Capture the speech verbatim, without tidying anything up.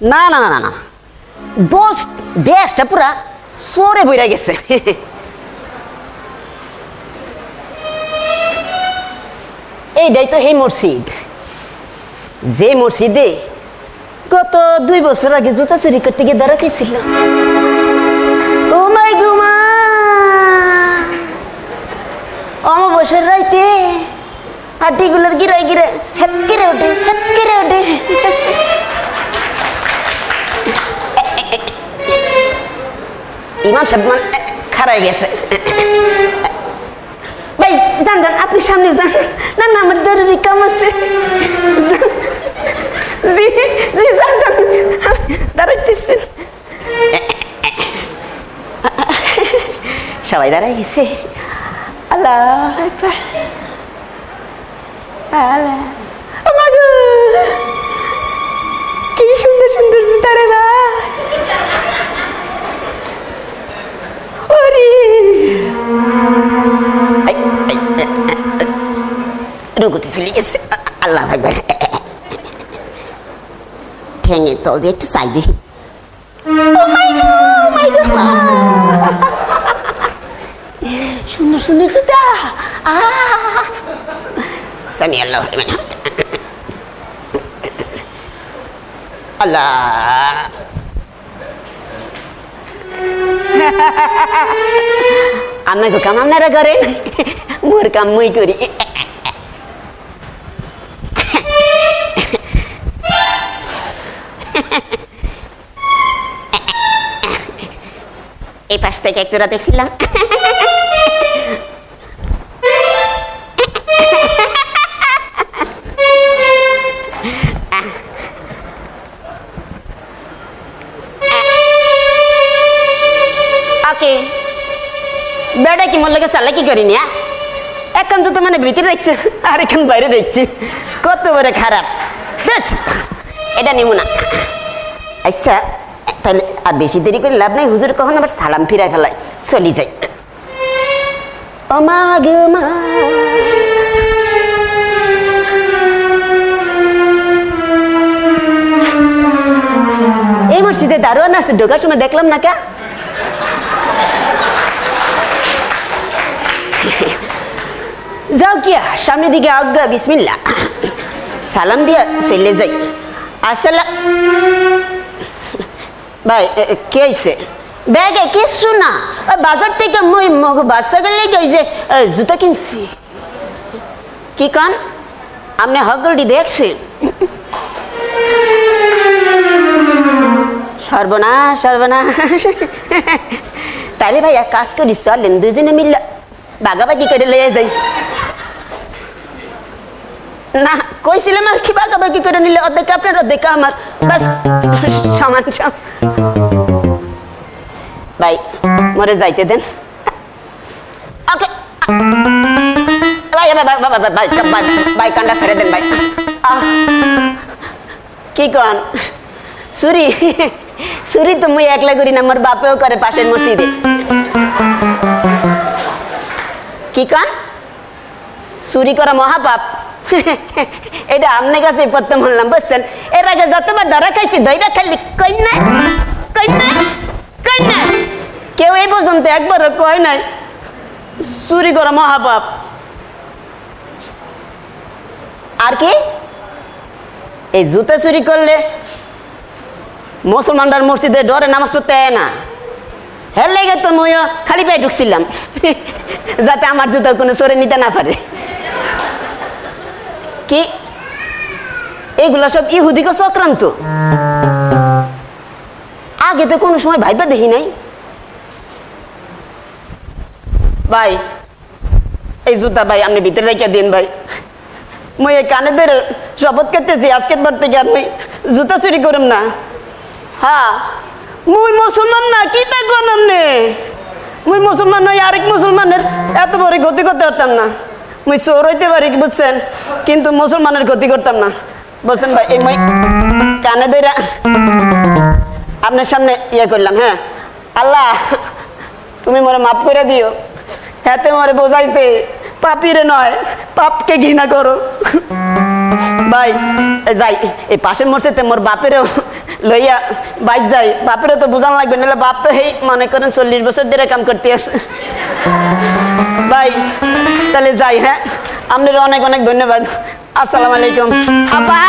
না, না, না, না, না। দোষ বেশটা পুরা চোরে বইরা গেছে। এইটাই তো সেই মসজিদ, যে মসজিদে গত দুই বছর আগে জুতা চুরি করতে গিয়ে ধরা খাইছিল। ও মাই গো মা! অমাবস্যার রাইতে হাড্ডিগুলার গিরায় গিরায় সেটকেরে ওঠে, সেটকেরে ওঠে। ইমাম সাহেব মানে খাড়ায় গেছে। ভাই, যান, যান, আপনি সামনে যান। না, না, আমার জরুরি কাম আছে। যান। জি, জি, যান, যান। দাঁড়াইতেছি। সবাই দাঁড়ায় গেছে। আল্লাহু আকবার। আল্লাহ। ও মা গো! কি সুন্দর সুন্দর জুতা রে বা! ওরে! এই, এই, এই, এই, রুকুতে চলে গেছে। আল্লাহু আকবার। ঠেঙে তল দিয়ে একটু চাই দি। ও মাই গো, মাই গো, মা। সুন্দর সুন্দর জুতা। আহ। সামি আল্লাহ। আল্লাহ। আপনার কাম আপনারা করেন, মোর কাম মুই করি। এই পাশ থেকে এক জোড়া দেখছিলাম। ওকে, বেটা কি মোর লগে চালাকি করি নিয়া? একখান জুতা মানে ভিতরে রাখছে, আর একখান বাইরে রাখছে। কত বড় খারাপ। বেশ, এটা নিমু না। আচ্ছা, তাহলে আর বেশি দেরি করে লাভ নাই, হুজুর কখন আবার সালাম ফিরায় ফেলায়। চলি যাই। ও মা গো মা। এই মসজিদে দারোয়ান আছে, ঢোকার সময় দেখলাম না কা? যাও কিয়া, সামনের দিকে আজ্ঞা, বিসমিল্লাহ। সালাম দিয়া চলে যাই। আসসালাম। ভাই, এ, এ, কে আইছে? ব্যাগে কিচ্ছু না। ওই বাজার থেকে মই মগ বাচ্চা গেলে ওই যে, এ, জুতা কিনছি। কি কন? আপনি হগলটি দেখছেন? সর্বনাশ, সর্বনাশ। তাইলে ভাই এক কাজ করি, চলেন দুজনে মিলে ভাগাভাগি করে লইয়া যাই। না, কইছিলাম আর কি, ভাগাভাগি করে নিলে অর্ধেক আপনার, অর্ধেক আমার। বাস, সমান সমান। ভাই, মোরে যাইতে দেন। ওকে। ভাই, ভাই, ভাই, কান্ডা ছেড়ে দেন ভাই। আহ। কি কন? চুরি? চুরি তো মুই একলা করি না, মোর বাপেও করে পাশের মসজিদে। কি কন? চুরি করা মহাপাপ। এটা আপনার কাছে প্রথম শুনলাম, বুঝছেন? এর আগে যতবার ধরা খাইছি, ধইরা খালি কই না, কই না, কই না। কেউ এই পর্যন্ত একবারও কয় নাই চুরি করা মহাপাপ। আর কি? এই জুতা চুরি করলে মুসলমানরার মসজিদে ডরে নামাজ পড়তে আয় না। হের লেগে তো মুইও খালি পায়ে ঢুকছিলাম, যাতে আমার জুতা কোনো চোরে নিতে না পারে। কি? এইগুলা সব ইহুদিকে চক্রান্ত। আগে তো কোনো সময় ভাইবা দেখি নাই। ভাই, এই জুতা ভাই, আপনি ভিতরে রেখে দিন ভাই। মুই এই কানে ধরে শপথ করতেছি, আজকের পর থেকে আর মুই জুতা চুরি করুম না। হ্যাঁ, মুই মুসলমান না, কিতা কন আপনি? মুই মুসলমান নই, আরেক মুসলমানের এত বড় ক্ষতি করতে পারতাম না। মুই চোর হইতে পারি, বুঝছেন, কিন্তু মুসলমানের ক্ষতি করতাম না। বলছেন ভাই, এই মই কানে ধইরা আপনার সামনে ইয়ে করলাম। হ্যাঁ, আল্লাহ, তুমি মোরে মাফ করে দিও। হেতে মোরে বোঝাইছে, পাপীরে নয়, পাপকে ঘৃণা করো। ভাই, এ যাই, এই পাশের মসজিদে মোর বাপেরও লইয়া বাইর যাই, বাপেরও তো বুঝান লাগবে, নাহলে বাপ তো হেই মনে করেন চল্লিশ বছর ধরে কাম করতে আছে। ভাই, তাহলে যাই, হ্যাঁ, আপনারে অনেক অনেক ধন্যবাদ। আসসালামু আলাইকুম। আব্বা।